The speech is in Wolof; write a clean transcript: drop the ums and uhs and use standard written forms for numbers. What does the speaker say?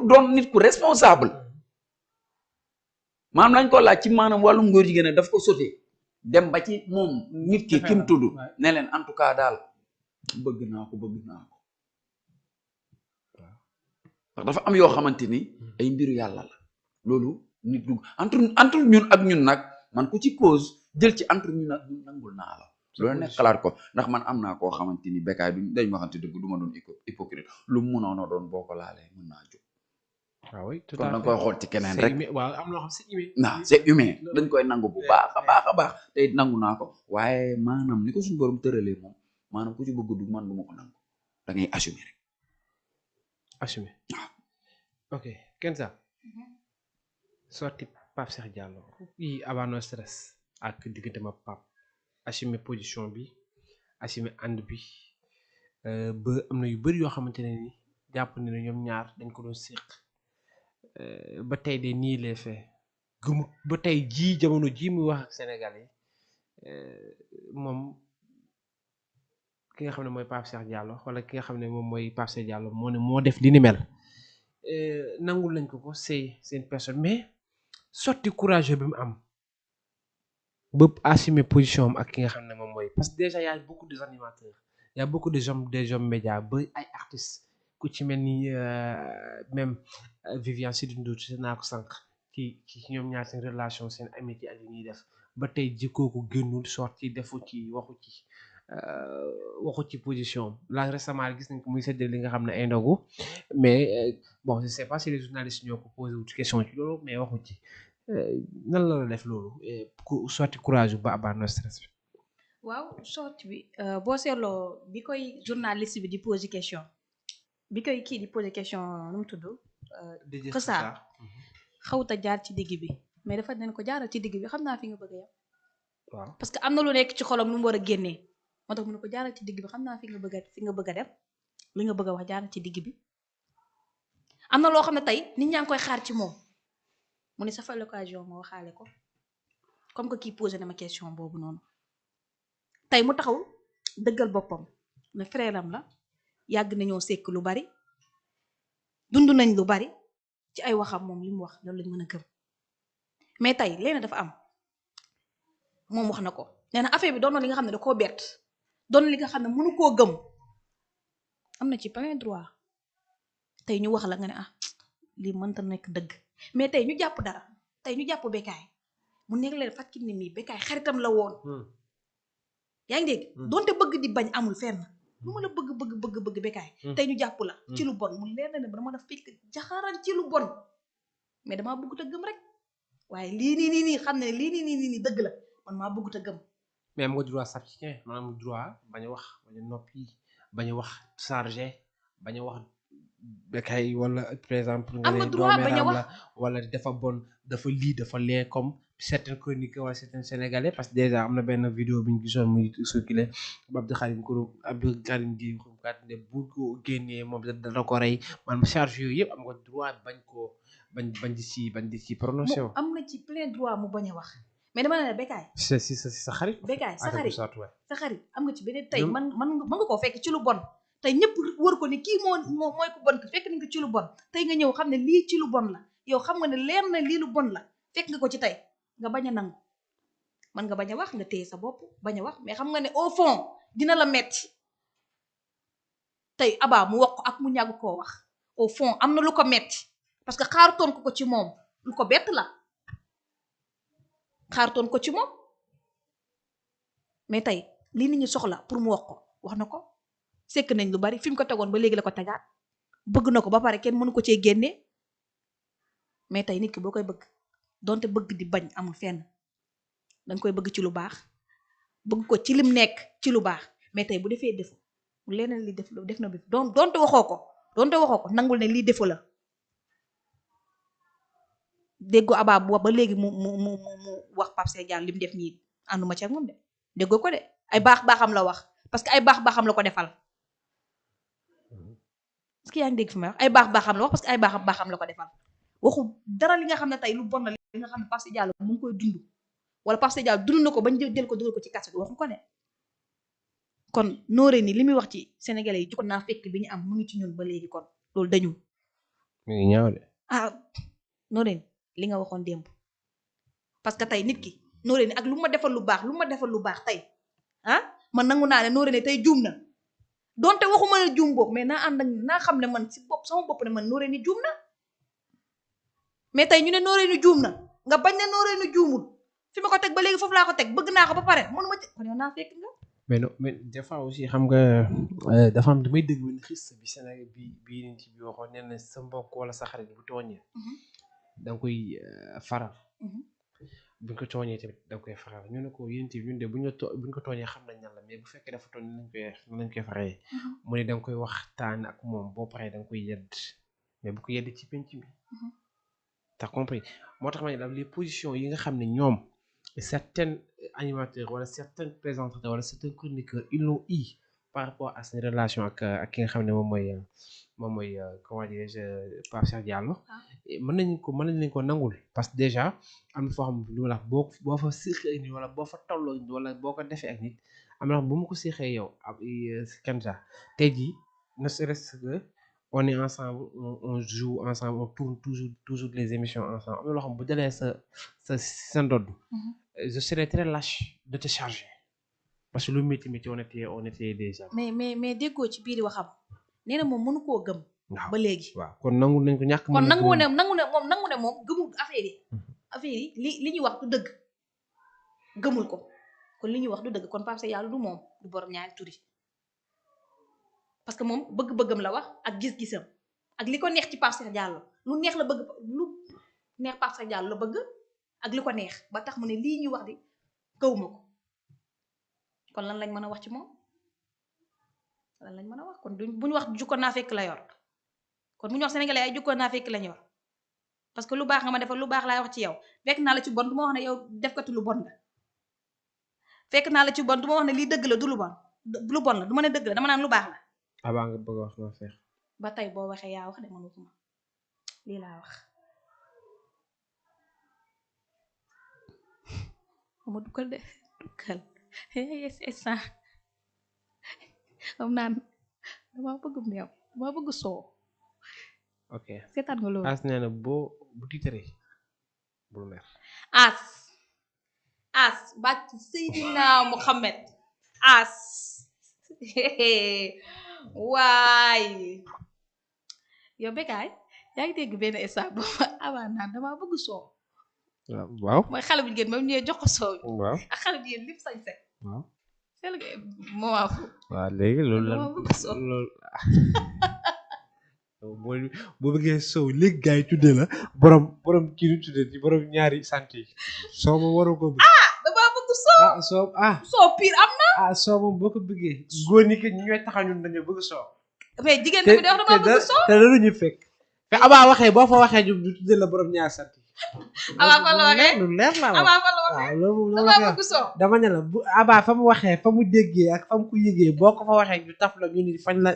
doon nit ku responsable maanaam lañ ko laaj ci maanaam wàllum góor jigéen daf ko sote dem ba ci moom nit ki kim tudd ne leen en tout cas daal bëgg naa ko ndax dafa am yoo xamante ni ay mbiru yàlla la loolu nit du entre ñun ak ñun nag man ku ci cause jël ci entre ñun ak ñun nangul naa la loolu nekk xalaat ko ndax man am naa koo xamante ni Bécaye du dañ waxante dëgg du ma doon hypocrite lu mu mënoon a doon boo ko laalee mën naa jóg waaw oui tout kon da nga koy xool ci keneen rek waaw am loo xam c'est humain. non c'est humain dañ koy nangu bu baax a baax te it nangu naa ko waaye maanaam ni ko suñu borom tëralee moom maanaam ku ci bëgg du man du ma ko nangu da ngay assumer rek. assumer waaw. ok Kenza. sorti Pape Cheikh Diallo yi avant no stress ak diggante ma Pape assumer position bi assumer ànd bi ba am na yu bëri yoo xamante ne ni jàpp ne ne ñoom ñaar dañ ko doon séq ba tey de nii les fait gëmu ba tey jii jamono jii muy wax ak Sénégalais moom ki nga xam ne mooy Pape Cheikh Diallo wala ki nga xam ne moom mooy Pape Cheikh Diallo moo def li ni mel nangul nañ ko c'est une personne mais sorti courageux bi mu am ba assumer position am ak ki nga xam ne moom mooy parce que déjà y a beaucoup des animateurs y a beaucoup des hommes médias ba ay artistes ku ci mel ni même Viviane Chidid Ndour ci naa ko sànq ci ñoom ñaar seen relation seen amitié ak li ñuy def ba tey jikkooku génnul sorti defu ci waxu ci position là récemment gis nañ ko muy séddale li nga xam ne ay ndogu mais bon je sais pas si les journalistes ñoo ko posé wu question ci loolu mais waxu ci nan la def loolu sorti courage ba aba no stress bi. waaw sorti bi boo seetloo bi koy journaliste bi di posé question bi koy kii di posé question nu mu tudd. xësaar xawta jaar ci digg bi mais dafa nen ko jaaral ci digg bi xam naa fi nga bëgg a yem. waaw parce que am na lu nekk ci xolam lu mu war a génnee moo tax mu ne ko jaaral ci digg bi xam naa fi nga bëgg a dem li nga bëgg a wax jaaral ci digg bi am na loo xam ne tey nit ñaa ngi koy xaar ci moom mu ne ça fait l'occasion ma waxaale ko comme que kii posé na ma question boobu noonu tey mu taxaw dëggal boppam ne frère am la yàgg nañoo sekk lu bari dund nañ lu bari ci ay waxam moom li mu wax loolu lañ mën a gëm mais tey léegi dafa am moom wax na ko nee na affaire bi doon na li nga xam ne da koo bett doon na li nga xam ne mënu koo gëm am na ci plein droit tey ñu wax la nga ne ah lii mënta nekk dëgg mais tey ñu jàpp dara tey ñu jàpp Bécaye mu nekk leen fàttali ne mii Bécaye xaritam la woon. yaa ngi dégg. donte bëgg di bañ amul fenn. lu ma la bëgg Bécaye. tey ñu jàpp la. ci lu bon mu leer na ne dama la fekk jaxaran ci lu bon mais damaa bëgg te gëm rek waaye lii nii xam ne lii nii dëgg la man maa bëgg te gëm. mais am nga droit s'abstenir maanaam droit bañ a wax bañ a noppi bañ a wax chargé bañ a wax. Bécaye wala par exemple nga ne doomeram la wala dafa bon dafa lii dafa lee comme certaines chroniques wala certains sénégalais parce que déjà am na benn vidéo bi ñu gisoon muy circulé Abdou Karim di kat ne bu ko génnee moom dana ko rey man charge yooyu yëpp am nga droit bañ di ci prononcé wu. am na ci plein droit mu bañ a wax mais dama ne Bécaye si sa xarit. Bécaye sa xarit am nga ci beneen tey man nga koo fekk ci lu bon tey ñëpp wër ko ni kii mooy ko bon fekk nañ ko ci lu bon tey nga ñëw xam ne lii ci lu bon la yow xam nga ne leer na lii lu bon la fekk nga ko ci tey nga bañ a nangu man nga bañ a wax nga téye sa bopp bañ a wax mais xam nga ne au fond dina la metti tey Aba mu wax ko ak mu ñàgg koo wax au fond am na lu ko metti parce que xaarutoon ko ci moom lu ko bett la xaarutoon ko ci moom mais tey lii nit ñi soxla pour mu wax na ko sekk nañ lu bari fi mu ko tegoon ba léegi la ko tegaat bëgg na ko ba pare kenn mënu ko cee génnee mais tey nit ki boo koy bëgg donte bëgg di bañ amul fenn danga koy bëgg ci lu baax bëgg ko ci lim nekk ci lu baax mais tey bu defee defu leneen li def na bi donte waxoo ko nangul ne lii defu la déggoo Aba bu wax ba léegi mu wax Pape Cheikh Diallo lim def nii ànduma ci ak moom de déggoo ko de ay baaxam la wax parce que ay baaxam la ko defal est-ce que yaa ngi dégg fi may wax ay baaxam la wax parce que ay baaxam la ko defal waxu dara li nga xam ne tey lu bon la li nga xam ne Pape Cheikh Diallo mu ngi koy dund wala Pape Cheikh Diallo dund na ko bañ jël ko dugal ko ci kaso bi waxu ko ne kon nooree ni li muy wax ci sénégalais yi jikko naa fekk bi ñu am mu ngi ci ñun ba léegi kon loolu dañu mi ngi ñaaw de. ah Noreyni li nga waxoon démb parce que tey nit ki Noreyni ak lu ma defal lu baax tey ah man nangu naa ne Noreyni tey juum na donte waxuma ne juum boobu mais naa ànd ak naa xam ne man si sama bopp ne man Noreyni juum na mais tey ñu ne Noreyni juum na nga bañ ne Noreyni juumul fi ma ko teg ba léegi foofu laa ko teg bëgg naa ko ba pare mënuma ci kon yow naa fekk nga. mais non mais des fois aussi xam nga dafa am damay dégg benn xis bi Sénégal bii nit bi waxoon nee na sa mbokk wala sa xarit bu tooñee da nga koy faral bu ñu ko tooñee tamit da nga koy faral ñu ne ko yéen tamit ñun de bu ñu ko tooñee xam nañ ñan la mais bu fekkee dafa tooñ nañ koy faree mu ne da nga koy waxtaan ak moom boo paree da nga koy yedd mais bu ko yedd ci penc bi t'as compris moo tax ma ne la les positions yi nga xam ne ñoom certains animateurs wala certains présentateurs wala certains chroniqueurs ils l'ont eu par rapport à seen relation ak ki nga xam ne moom mooy comment dirais-je Pape Cheikh Diallo mën nañ ko nangul parce que déjà am na foo xam lu ma la boo fa séqee ak nit wala boo fa tolloo wala boo ko defee ak nit am na bu ma ko séqee yow ak Kenza tey jii ne serait-ce que on est ensemble on joue ensemble on tourne toujours les émissions ensemble am na loo xam bu dalee sa ndodd je serais très lâche de te charger parce que lu métti on était déjà. mais déggoo ci biir waxam nee na moom mënu koo gëm. ba léegi waaw kon nangu nañ ko ñàkk. kon nangu ne moom gëmul affaire yi li ñuy wax du dëgg gëmul ko kon li ñuy wax du dëgg kon Pape Cheikh Diallo du moom du borom ñaari tur yi parce que moom bëgg-bëggam la wax ak gis-gisam ak li ko neex ci Pape Cheikh Diallo lu neex Pape Cheikh Diallo la bëgg ak li ko neex ba tax mu ne lii ñuy wax di gëwuma ko kon lan lañ mën a wax ci moom lan lañ mën a wax kon bu ñu wax jukko naa fekk la yor kon bu ñu wax sénégalais ay jukko naa fekk lañ yor parce que lu baax nga ma defal lu baax laay wax ci yow fekk naa la ci bon du ma wax ne yow defkatu lu bon nga fekk naa la ci bon du ma wax ne lii dëgg la du lu bon la du ma ne dëgg la dama naan lu baax la. abaa nga bëgg a wax naa feex ba tey boo waxee yaa wax de man waxuma lii laa wax. ma dugal de dugal instant xam naa dama bëgg meew dama bëgg soow. ok seetaan nga loolu. as nee na bu tiitaree bul mer. as bàcc Seydina Mohamed as waay yow Bécaye yaa ngi dégg benn instant boobu avant naan dama bëgg soow. waaw mooy xale bu jigéen ba mu ñëwee jox ko soow. waaw ak xale bu jigéen lépp sañ sañ. waaw. waaw léegi loolu la boo bëggee soow léegi gars yi tuddee la borom kii nu tuddee ci borom ñaari sant yi soow moom waroo ko bëgg. damaa bëgg soow. soow pire am na. soow moom boo ko bëggee góor ñi que ñooy taxaw ñun dañoo bëgg soow. mais jigéen bi dafa dama bëgg soow. te loolu ñu fekk. te abaa waxee boo fa waxee ñu tuddee la borom ñaari sant yi. abaa fa la waxee lu leer la abaa fa la waxee dama bëgg soow. dama ne la bu abaa fa mu waxee fa mu déggee ak fa mu ko yëgee boo ko fa waxee ñu taf la ñu ni fañ la